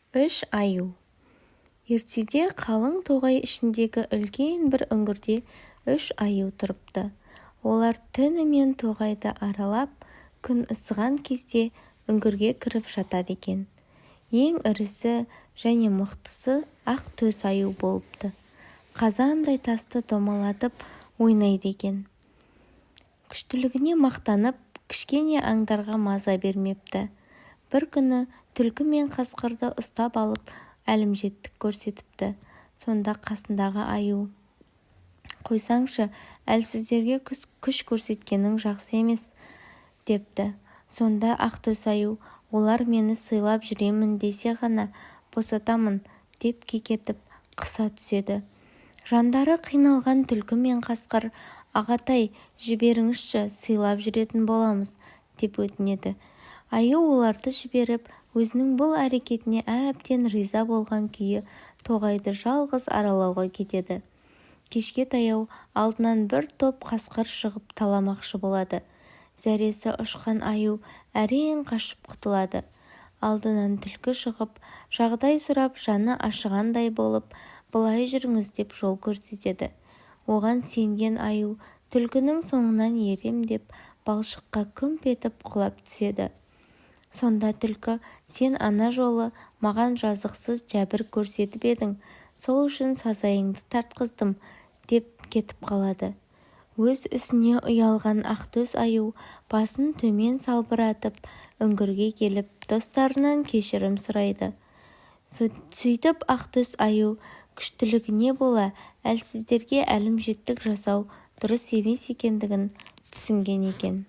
Үш аю. Ертеде қалың тоғай ішіндегі үлкен бір үңгірде үш аю тұрыпты. Олар түнімен тоғайды аралап, күн ысыған кезде үңгірге кіріп жатады екен. Ең ірісі және мықтысы ақ төс аю болыпты. Қазандай тасты домалатып ойнайды екен. Күштілігіне мақтанып, кішкене аңдарға маза бермепті. Бір күні түлкі мен қасқырды ұстап алып, әлімжеттік көрсетіпті. Сонда қасындағы аю: «Қойсаңшы, әлсіздерге күш көрсеткенің жақсы емес», – депті. Сонда ақтөс аю: «Олар мені сыйлап жүремін десе ғана босатамын», – деп кекетіп қыса түседі. Жандары қиналған түлкі мен қасқыр: «Ағатай, жіберіңізші, сыйлап жүретін боламыз», – деп өтінеді. Аю оларды жіберіп, өзінің бұл әрекетіне әбден риза болған күйі тоғайды жалғыз аралауға кетеді. Кешке таяу алдынан бір топ қасқыр шығып таламақшы болады. Зәресі ұшқан аю әрең қашып құтылады. Алдынан түлкі шығып, жағдай сұрап, жаны ашығандай болып, «Былай жүріңіз» деп жол көрсетеді. Оған сенген аю түлкінің соңынан ерем деп, балшыққа күмп етіп құлап түседі. Сонда түлкі: «Сен ана жолы маған жазықсыз жәбір көрсетіп едің, сол үшін сазайыңды тартқыздым», – деп кетіп қалады. Өз ісіне ұялған ақтөс аю басын төмен салбыратып, үңгірге келіп, достарынан кешірім сұрайды. Сөйтіп, ақтөс аю күштілігіне бола әлсіздерге әлімжеттік жасау дұрыс емес екендігін түсінген екен.